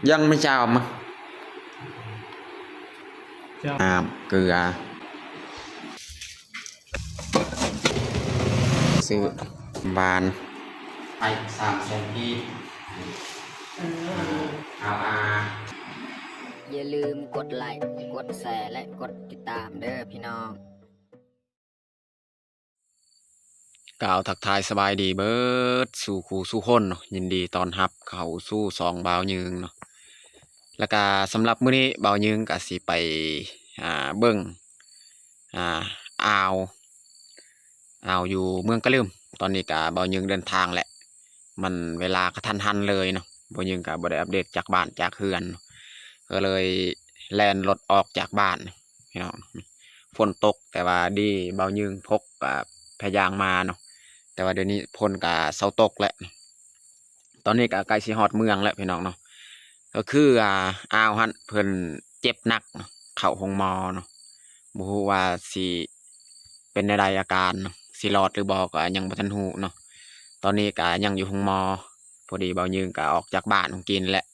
ຍັງໄມ່ເຈົ້າມາ ເຈົ້າ ນ້ຳເກືອ ຊື້ຫວານ ໃຫ້ສາມແສນກີບ ເອົາອາ ຢ່າລືມກົດໄລ, ກົດແຊ ແລະ ກົດຕິດຕາມເດີພີ່ນ້ອງ. ກ່າວທັກທາຍສະບາຍດີເບີດສູ່ຄູ່ສູ່ຄົນເນາະ, ຍິນດີຕ້ອນຮັບເຂົ້າສູ່ຊ່ອງບ່າວຍືງເນາະ. ແລ້ວກະສຳລັບມື້ນີ້ບ່າວຍືງກະຊິໄປ ອ່າ ເບິ່ງ ອ່າ ອ່າວ ອ່າວຢູ່ເມືອງກະລຶມ. ຕອນນີ້ກະບ່າວຍືງເດີນທາງແຫຼະ, ມັນເວລາກະທັນຫັນເລີຍເນາະ, ບ່າວຍືງກະບໍ່ໄດ້ອັບເດດຈາກບ້ານຈາກເຮືອນເນາະ, ກໍເລີຍແລ່ນລົດອອກຈາກບ້ານພີ່ນ້ອງ. ຝົນຕົກ ແຕ່ວ່າດີບ່າວຍືງພົກ ອ່າ ຜ້າຢາງມາເນາະ, ແຕ່ວ່າດຽວນີ້ຝົນກະເຊົາຕົກແລ້ວ. ຕອນນີ້ກະໃກ້ຊິຮອດເມືອງແລ້ວພີ່ນ້ອງເນາະ, ກໍຄື ອ່າ ອ່າວຫັ້ນເພິ່ນເຈັບໜັກເນາະ, ເຂົ້າໂຮງໝໍເນາະ, ບໍ່ຮູ້ວ່າຊິເປັນແນວໃດອາການເນາະ, ຊິລອດຫຼືບໍ່ກໍຍັງບໍ່ທັນຮູ້ເນາະ. ຕອນນີ້ກະຍັງຢູ່ໂຮງໝໍ, ພໍດີບ່າວຍືງກະອອກຈາກບ້ານຂອງກີນແຫຼະ,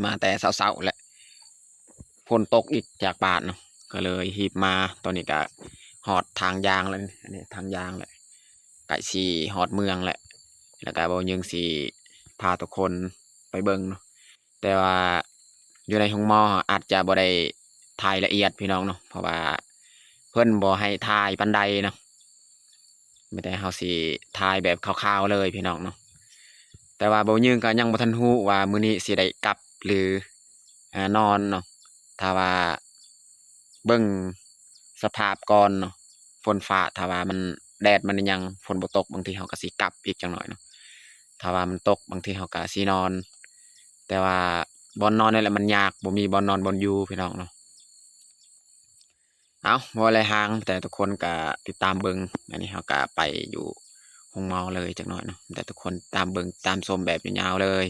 ມາແຕ່ເຊົ້າໆແຫຼະ. ຝົນຕົກອີກຈາກບ້ານເນາະ, ກໍເລີຍຮີບມາ. ຕອນນີ້ກະຮອດທາງຢາງແລ້ວ, ອັນນີ້ທາງຢາງແຫຼະ, ໃກ້ຊິຮອດເມືອງແລ້ວ. ແລ້ວກະບ່າວຍືງຊິພາທຸກຄົນໄປເບິ່ງເນາະ, ແຕ່ວ່າຢູ່ໃນໂຮງໝໍອາດຈະບໍ່ໄດ້ຖ່າຍລະອຽດພີ່ນ້ອງເນາະ, ເພາະວ່າເພິ່ນບໍ່ໃຫ້ຖ່າຍປານໃດເນາະ. ມີແຕ່ເຮົາຊິຖ່າຍແບບຄ່າວໆເລີຍພີ່ນ້ອງເນາະ. ແຕ່ວ່າບ່າວຍືງກໍຍັງບໍ່ທັນຮູ້ວ່າມື້ນີ້ຊິໄດ້ກັບຫຼື ອ່າ ນອນເນາະ. ຖ້າວ່າເບິ່ງສະພາບກ່ອນເນາະ, ຝົນຟ້າ ຖ້າວ່າມັນ ແດດມັນຍັງ ຝົນບໍ່ຕົກ ບາງທີເຮົາກໍຊິກັບອີກຈັກໜ້ອຍເນາະ, ຖ້າວ່າມັນຕົກ ບາງທີເຮົາກໍຊິນອນ. ແຕ່ວ່າບ່ອນນອນນີ້ແຫຼະມັນຍາກ, ບໍ່ມີບ່ອນນອນບ່ອນຢູ່ພີ່ນ້ອງເນາະ. ເອົາ ບໍ່ໄດ້ຫຍັງ, ແຕ່ທຸກຄົນກະຕິດຕາມເບິ່ງ. ອັນນີ້ເຮົາກະໄປຢູ່ໂຮງໝໍເລີຍຈັກໜ້ອຍເນາະ, ແຕ່ທຸກຄົນຕາມເບິ່ງຕາມຊົມແບບຍາວໆເລີຍ.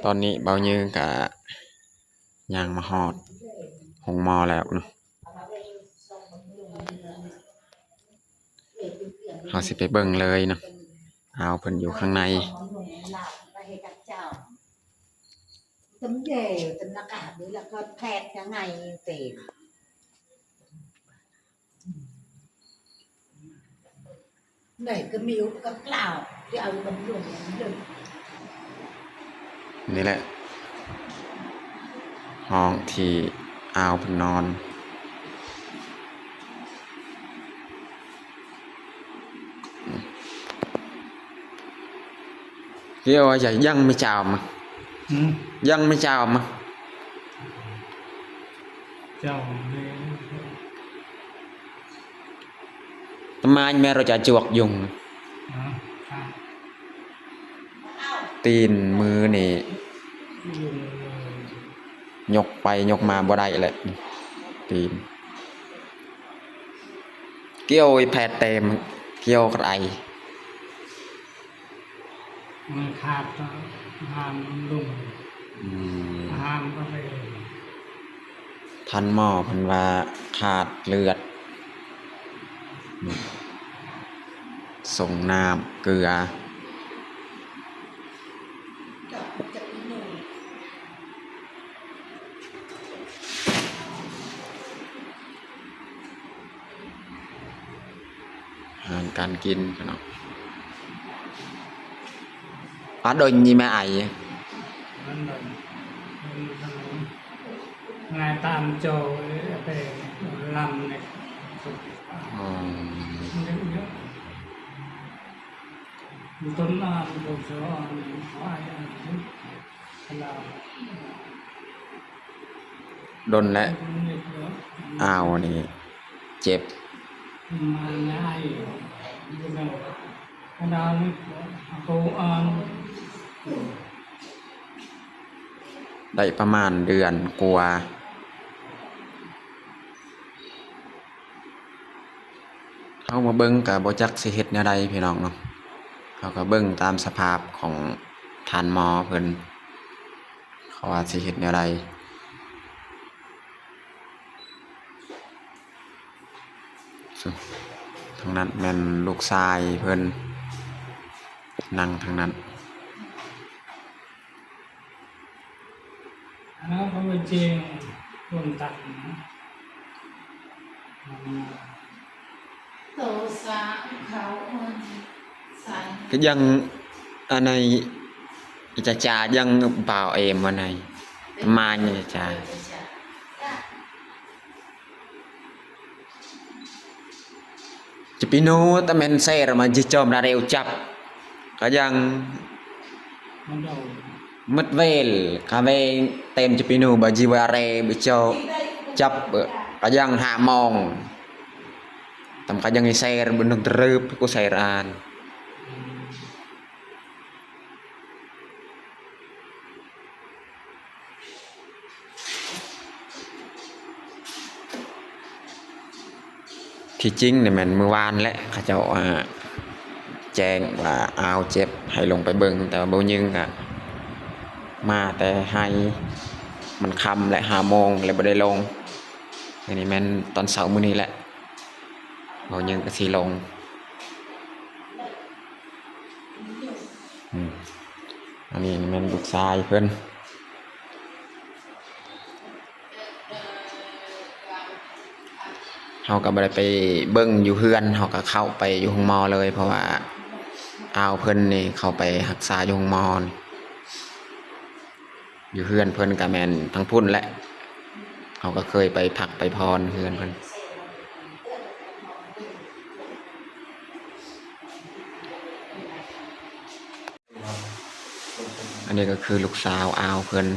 ຕອນນີ້ບ່າວຍືງກະຍ່າງມາຮອດໂຮງໝໍແລ້ວເນາະ, ເຮົາຊິໄປເບິ່ງເລີຍເນາະ, ອ້າວ ເພິ່ນຢູ່ຂ້າງໃນ. ນີ້ແຫຼະ ຫ້ອງທີ່ອ້າວເພິ່ນນອນ. ເກວວ່າຢາກຍັງໄມ່ເຈົ້າມາ ຍັງໄມ່ເຈົ້າມາ ເຈົ້າ ຕະມາຍແມ່ນເຮົາຈະຈວກຍຸງ ອືມ ຕີນມືນີ້ຍົກໄປຍົກມາບໍ່ໄດ້ແຫຼະ ຕີນ ກຽວໄອ້ແພດເຕັມ ກຽວກະໄອ ມັນຂາດ ຫາມມັນລົງ ອືມ ຫາມກໍໄປ ທ່ານໝໍເພິ່ນວ່າຂາດເລືອດ ສົ່ງນ້ຳເກືອ. ອາຫານການກິນເນາະ ອາດົນນີ້ແມ່ໄອ ງາຍຕາມໂຈເອເປລຳເນຍ ອືມ. ດົນແລ້ວ ອ້າວນີ້ເຈັບ ໄດ້ປະມານເດືອນກວ່າ. ເຮົາມາເບິ່ງກະບໍ່ຈັກຊິເຮັດແນວໃດພີ່ນ້ອງເນາະ, ເຮົາກະເບິ່ງຕາມສະພາບຂອງທ່ານໝໍເພິ່ນ ເຂົາວ່າຊິເຮັດແນວໃດ. ທາງນັ້ນແມ່ນລູກຊາຍເພິ່ນ ນັ່ງທາງນັ້ນ. ອັນນັ້ນເຂົາເປັນເຈງລົມຕັດນະ ໂຕສາເຂົາ ກະຍັງອັນໃນ ຈາຈາຍັງບ່າວເອມອັນໃນ ມານີ້ຈາ. Cepinu ta men ser ma jijom rarê ucap. Kajang mut wel, kawe tem cepinu ba jiware bicho cap, kajang ha mong. Tam kajang i ser benuk drep ku seran. ທີ່ຈິງນີ້ແມ່ນມື້ວານແຫຼະ ເຂົາເຈົ້າ ອ່າ ແຈ້ງວ່າອາວເຈັບໃຫ້ລົງໄປເບິ່ງ ແຕ່ວ່າເບົາຍືງກະມາແຕ່ໄຮ່ ມັນຄ່ຳແຫຼະ ຫ້າໂມງ ແລ້ວບໍ່ໄດ້ລົງ. ອັນນີ້ແມ່ນຕອນເຊົ້າມື້ນີ້ແຫຼະ ເບົາຍືງກະຊິລົງ. ອືມ ອັນນີ້ແມ່ນລູກຊາຍເພິ່ນ. ເຮົາກະບໍ່ໄດ້ໄປເບິ່ງຢູ່ເຮືອນ ເຮົາກະເຂົ້າໄປຢູ່ໂຮງໝໍເລີຍ ເພາະວ່າອາວເພິ່ນນີ້ເຂົ້າໄປຮັກສາຢູ່ໂຮງໝໍ. ຢູ່ເຮືອນເພິ່ນກະແມ່ນທາງພຸ້ນແຫຼະ ເຮົາກະເຄີຍໄປພັກໄປຜ່ອນເຮືອນເພິ່ນ. ອັນນີ້ກະຄືລູກສາວອາວເພິ່ນ.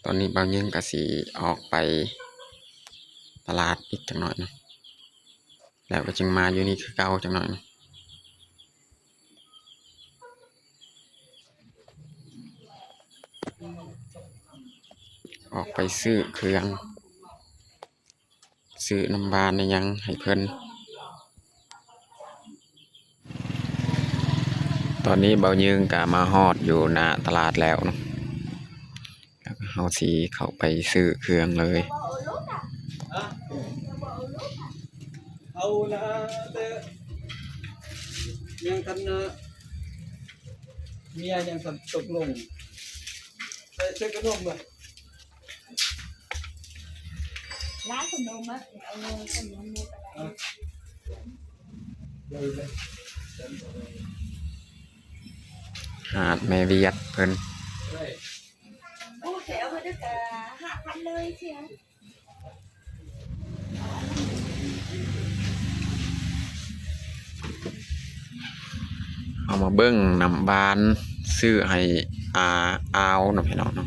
ຕອນນີ້ບ່າວຍິງກະຊິອອກໄປຕະຫຼາດອີກຈັກໜ້ອຍເນາະ ແລ້ວກະຈຶ່ງມາຢູ່ນີ້ຄືເກົ່າຈັກໜ້ອຍເນາະ ອອກໄປຊື້ເຄື່ອງ ຊື້ນ້ຳຫວານອີ່ຫຍັງໃຫ້ເພິ່ນ. ຕອນນີ້ບ່າວຍິງກະມາຮອດຢູ່ໜ້າຕະຫຼາດແລ້ວເນາະ ແລ້ວກະເຮົາຊິເຂົ້າໄປຊື້ເຄື່ອງເລີຍ. ເອົານະ ແຕ່ຍັງທັນນະ ເມຍຍັງທັນຕົກລົງ ໄປຊື້ຂະໜົມ. ຮ້ານຂະໜົມອະ ເອົາເງິນຂະໜົມມາກະໄດ້. ຫາດແມ່ວຽດເພິ່ນ. ໂອ້ ແຖວເພິ່ນກະຫ້າພັນເລີຍເຊຍ. ເຮົາມາເບິ່ງນ້ຳຫວານ ຊື້ໃຫ້ອາ ອາວເນາະ ພີ່ນ້ອງເນາະ.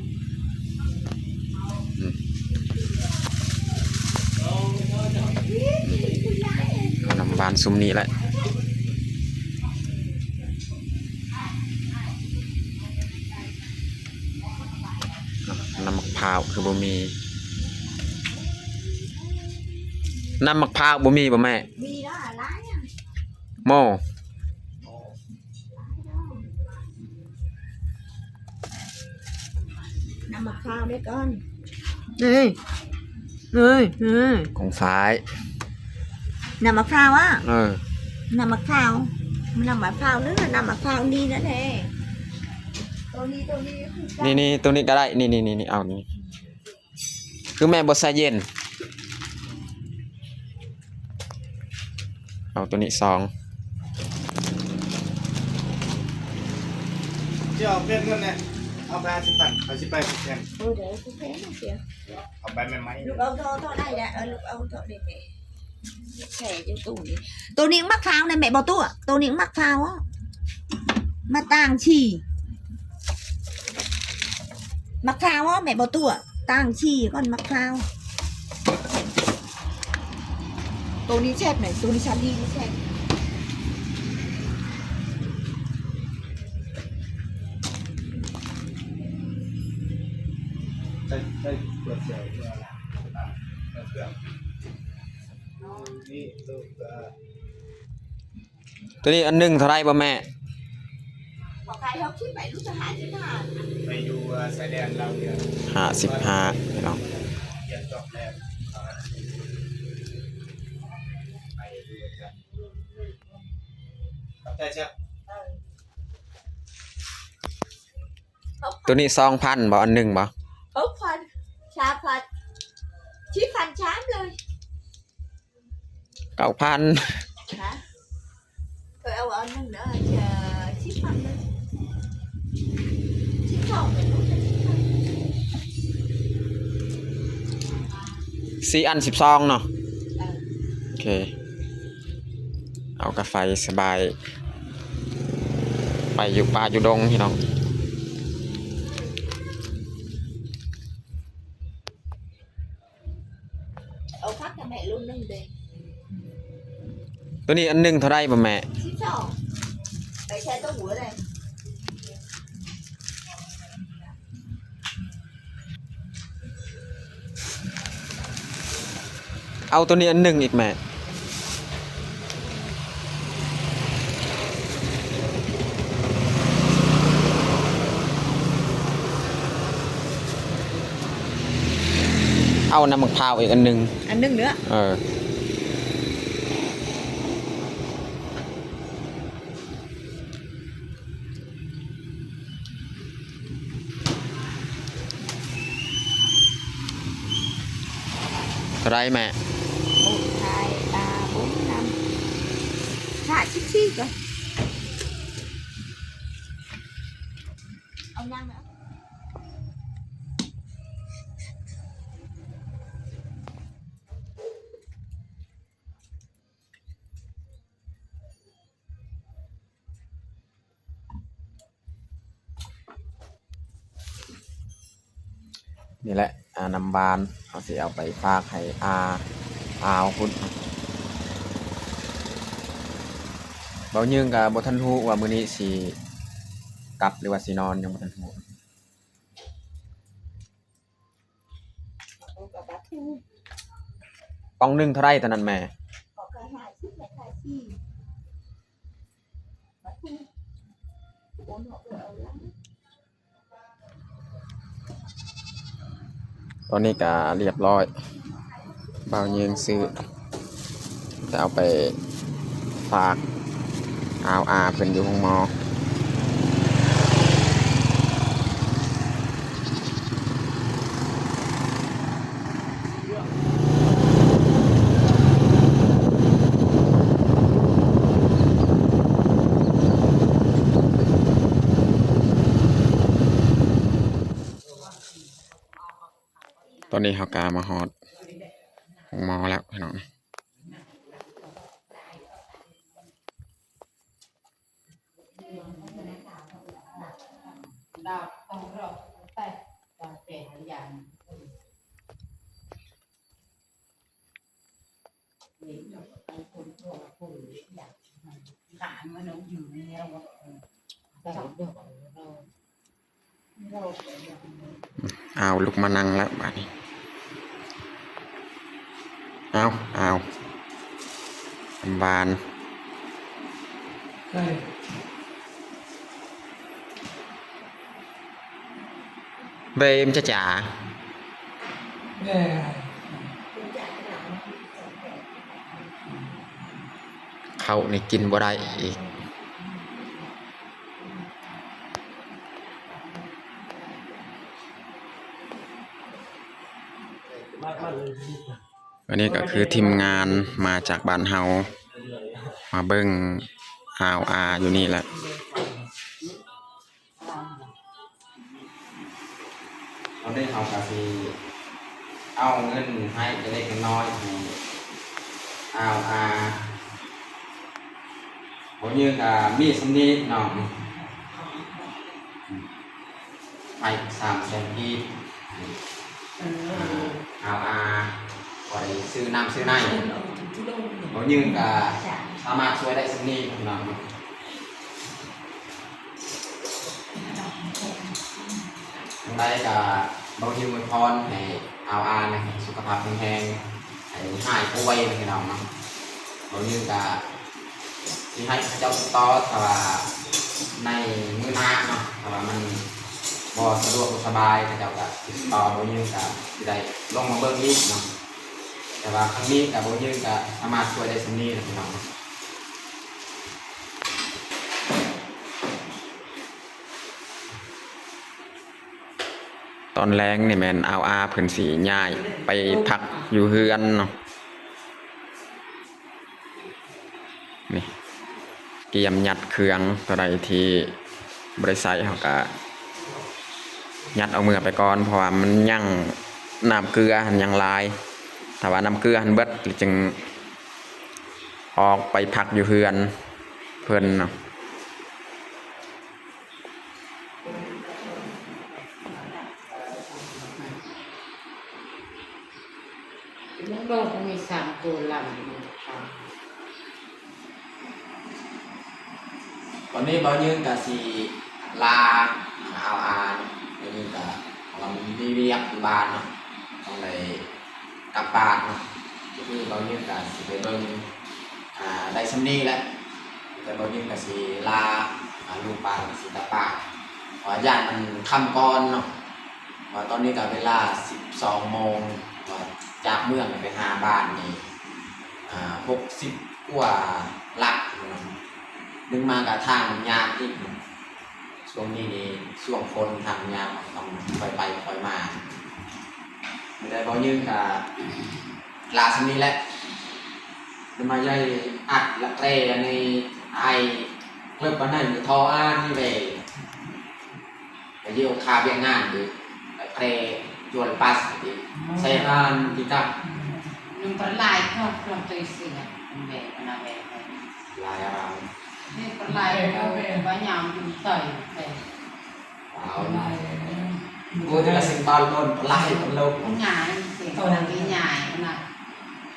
ອືມ ເອົານ້ຳຫວານຊຸມນີ້ແຫຼະ. ນ້ຳໝາກພ້າວຄືບໍ່ມີ? ນ້ຳໝາກພ້າວບໍ່ມີບໍ່ແມ່? ມີແລ້ວ ຫຼາຍອະ ໂມ. ນ້ຳໝາກພ້າວເດ້ກ່ອນ ເອີຍ ເອີຍ ເອີຍ ຂອງຝ້າຍ ນ້ຳໝາກພ້າວອະ ເອີ ນ້ຳໝາກພ້າວ ນ້ຳໝາກພ້າວເດີ ນ້ຳໝາກພ້າວນີ້ນັ້ນແຫຼະ ໂຕນີ້ ໂຕນີ້ຄືກັນ ນີ້ໆ ໂຕນີ້ກໍໄດ້ ນີ້ໆ ເອົານີ້ ຄືແມ່ບໍ່ໃສ່ເຢັນ ເອົາໂຕນີ້ສອງ ຊິເອົາເປັນເງິນແຫຼະ ເອົາໄປຫ້າສິບພັນ ຂ້ອຍຊິໄປຜູກແຂນ ໂອ້ ດຽວຜູກແຂນເສຍ ເອົາໄປໃໝ່ໆ ລູກເອົາທໍ່ ທໍ່ໄດ້ແລ້ວ ເອີ ລູກເອົາທໍ່ໄດ້ແລ້ວ ແຊ່ຢູ່ຕູ້ນີ້ ໂຕນີ້ໝາກພ້າວນະແມ່ບໍ່ຕົວະ ໂຕນີ້ໝາກພ້າວອະ ມາຕ່າງສີ ໝາກພ້າວອະແມ່ບໍ່ຕົວະ ຕ່າງສີກ່ອນໝາກພ້າວ ໂຕນີ້ແຊບເນາະ ໂຕນີ້ຊາລີນີ້ແຊບ ໃສ່ ໃສ່ຂວດເສຍເພື່ອລ້າງ ລ້າງເຄື່ອງ ນີ້ໂຕກະ ໂຕນີ້ອັນໜຶ່ງເທົ່າໃດບໍ່ແມ່? ບໍ່ຂາຍ ຫົກສິບ ໄປລູກ ຫ້າສິບຫ້າ ໄປຢູ່ຊາຍແດນລາວຫວຽດ ຫ້າສິບຫ້າ ພີ່ນ້ອງ ຫວຽດຈອກແລ້ວ ໄປຢູ່ຫວຽດຈອກ ຂອບໃຈເຈົ້າ ເອີ ໂຕນີ້ສອງພັນບໍ່ ອັນໜຶ່ງບໍ່? ຫົກພັນ ສາມພັນ ສີ່ພັນ ສາມເລີຍ. ເກົ້າພັນ ຮະ ຂ້ອຍເອົາອັນໜຶ່ງເດີ ເອີ ສິບພັນເດີ ສິບສອງເປັນລູກ ສິບພັນ ສີ່ອັນສິບສອງເນາະ ເອີ ໂອເຄ ເອົາກາໄຟສະບາຍ ໄປຢູ່ປ່າຢູ່ດົງ ພີ່ນ້ອງ. ເອົາຜັກໃຫ້ແມ່ໂລໜຶ່ງເດ້. ໂຕນີ້ອັນໜຶ່ງເທົ່າໃດບໍ່ແມ່? ສິບສອງ ໄປແຊ່ຕູ້ເລີຍ. ເອົາໂຕນີ້ອັນໜຶ່ງອີກແມ່. ເອົານ້ຳໝາກພ້າວອີກອັນໜຶ່ງ. ອັນໜຶ່ງເນາະ. ເອີ. ເທົ່າໃດແມ່? ໂອ້ ຂາຍ ອ່າ ບໍ່ມີນຳ ຫ້າສິບສີ່ ກໍເອົາຍັງນະ. ນີ້ແຫຼະ ອາ ນ້ຳຫວານ ເຮົາຊິເອົາໄປຝາກໃຫ້ອາ ອາວພຸ້ນ. ເບົາຍືງກໍບໍ່ທັນຮູ້ວ່າມື້ນີ້ຊິກັບ ຫຼືວ່າຊິນອນ ຍັງບໍ່ທັນຮູ້. ປ່ອງໜຶ່ງເທົ່າໃດຕອນນັ້ນແມ່? ຕອນນີ້ກະລຽບຮ້ອຍ ບ່າວຍິງຊື້ ຈະເອົາໄປຝາກອາວອາເພິ່ນຢູ່ໂຮງໝໍ. ຕອນນີ້ເຮົາກະມາຮອດໂຮງໝໍແລ້ວພີ່ນ້ອງ. ອ້າວ ລຸກມານັ່ງແລ້ວບາດນີ້. ອ້າວ ອ້າວ ນ້ຳຫວານ. ເບມຈະຈາ ເຂົ້ານີ້ກິນບໍ່ໄດ້ອີກ. ອັນນີ້ກໍຄືທີມງານມາຈາກບ້ານເຮົາ ມາເບິ່ງອາວອາຢູ່ນີ້ແຫຼະ. ຕອນນີ້ເຮົາກໍຊິເອົາເງິນໃຫ້ເລັກໆນ້ອຍໆ ໃຫ້ອາວອາ ບໍ່ຍືນກໍມີສ່ຳນີ້ເນາະ. ໃຫ້ສາມແສນກີບ ອາວອາ ໄວ້ຊື້ນ້ຳຊື້ໃນ. ບໍ່ຍືນກໍສາມາດຊ່ວຍໄດ້ສ່ຳນີ້ພີ່ນ້ອງ. ຈັ່ງໃດກໍບໍ່ຍືນອວຍພອນໃຫ້ອາວອາ ໃຫ້ສຸຂະພາບແຂງແຮງ ໃຫ້ຫາຍປ່ວຍພີ່ນ້ອງເນາະ. ບໍ່ຍືນກໍ ຊິໃຫ້ເຂົາເຈົ້າຕິດຕໍ່ ຖ້າວ່າໃນມື້ໜ້າເນາະ ຖ້າວ່າມັນບໍ່ສະດວກບໍ່ສະບາຍ ເຂົາເຈົ້າກໍຕິດຕໍ່ ບໍ່ຍືນກໍຊິໄດ້ລົງມາເບິ່ງອີກເນາະ. ແຕ່ວ່າຄັ້ງນີ້ກໍບໍ່ຍືນກໍສາມາດຊ່ວຍໄດ້ສ່ຳນີ້ແຫຼະພີ່ນ້ອງເນາະ. ຕອນແລງນີ້ແມ່ນອາວອາເພິ່ນຊິຍ້າຍໄປພັກຢູ່ເຮືອນເນາະ. ນີ້ ກຽມຍັດເຄື່ອງ ໂຕໃດທີ່ບໍ່ໄດ້ໃຊ້ ເຮົາກະຍັດເອົາເມືອໄປກ່ອນ ເພາະວ່າມັນຍັງ ນ້ຳເກືອຫັ້ນຍັງຫຼາຍ. ຖ້າວ່ານ້ຳເກືອຫັ້ນເບິດ ແລ້ວຈຶ່ງອອກໄປພັກຢູ່ເຮືອນເພິ່ນເນາະ. ມັນບໍ່ມີສາມໂຕລຳ. ຕອນນີ້ບ່າວຍືນກະຊິລາອາວອາ ບ່າວຍືນກະ ເພາະວ່າມີວຽກຢູ່ບ້ານເນາະ ຕ້ອງໄດ້ກັບບ້ານເນາະ. ກໍຄືບ່າວຍືນກະຊິໄປເບິ່ງ ອ່າ ໄດ້ສ່ຳນີ້ແຫຼະ ແຕ່ບ່າວຍືນກະຊິລາ ອ່າ ລຸງປານ ກະຊິກັບບ້ານ ເພາະວ່າຢ້ານມັນຄ່ຳກ່ອນເນາະ. ວ່າຕອນນີ້ກໍເວລາສິບສອງໂມງ ວ່າຈາກເມືອງໄປຫາບ້ານນີ້ ອ່າ ຫົກສິບກວ່າຫຼັກ ດຶງມາກໍທາງມັນຍາກອີກ. ຊ່ວງນີ້ນີ້ຊ່ວງຝົນ ທາງມັນຍາກ ຕ້ອງຄ່ອຍໄປຄ່ອຍມາ. ມື້ໃດບໍ່ຍືນກໍລາສ່ຳນີ້ແຫຼະ ມາໃຫຍ່ອັດລະແຕໃນໄອເລິບປານນັ້ນ ທໍ່ອ່ານນີ້ແຫຼະ. ໄປຢູ່ຄ່າວຽກງານຢູ່ ໄປແປຈວນປັດຕິ ໃສ່ຮ້ານທີ່ກັບ Nun parlait proprio toi sina, vero, vero. ຫຼາຍອາຣາມ Nun parlait proprio, bagnam, toi, toi. ວ້າວ ໂອ້ ແຕ່ລະສິ່ງເບົາຕົ້ນ ປະໄລ ປະໂລກ ງ່າຍ ສິ່ງທີ່ງ່າຍນະ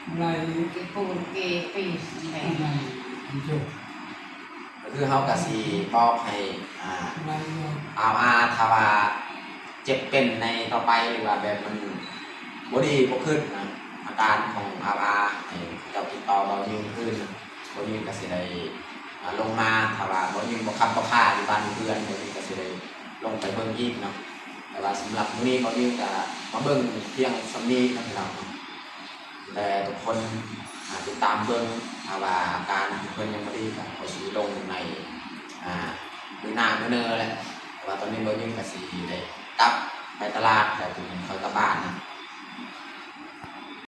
ປະໄລ ເກປູເກປີ ແມ່ນ ກໍຄືເຮົາກະຊິບອກໃຫ້ ອ່າ ອາວອາ ຖ້າວ່າເຈັບເປັນໃນຕໍ່ໄປ ຫຼືວ່າແບບມັນບໍ່ດີບໍ່ຂຶ້ນນະ ອາການຂອງອາວອາ ໃຫ້ເຂົາເຈົ້າຕິດຕໍ່ບ່າວຍືນຄືນ ບ່າວຍືນກະຊິໄດ້ ອ່າ ລົງມາ ຖ້າວ່າບ່າວຍືນບໍ່ຄັບບໍ່ຄາຢູ່ບ້ານຢູ່ເຮືອນ ບ່າວຍືນກະຊິໄດ້ລົງໄປເບິ່ງອີກເນາະ. ແຕ່ວ່າສຳລັບມື້ນີ້ບ່າວຍືນກະມາເບິ່ງພຽງສ່ຳນີ້ເນາະ ພີ່ນ້ອງເນາະ. ແຕ່ທຸກຄົນ ອ່າ ຕິດຕາມເບິ່ງ ຖ້າວ່າອາການເພິ່ນຍັງບໍ່ດີ ກໍຂ້ອຍຊິລົງໃນ ອ່າ ມື້ໜ້າມື້ເນີແຫຼະ. ແຕ່ວ່າຕອນນີ້ບ່າວຍືນກໍຊິໄດ້ກັບໄປຕະຫຼາດ ແລ້ວຈຶ່ງຄ່ອຍກັບບ້ານນະ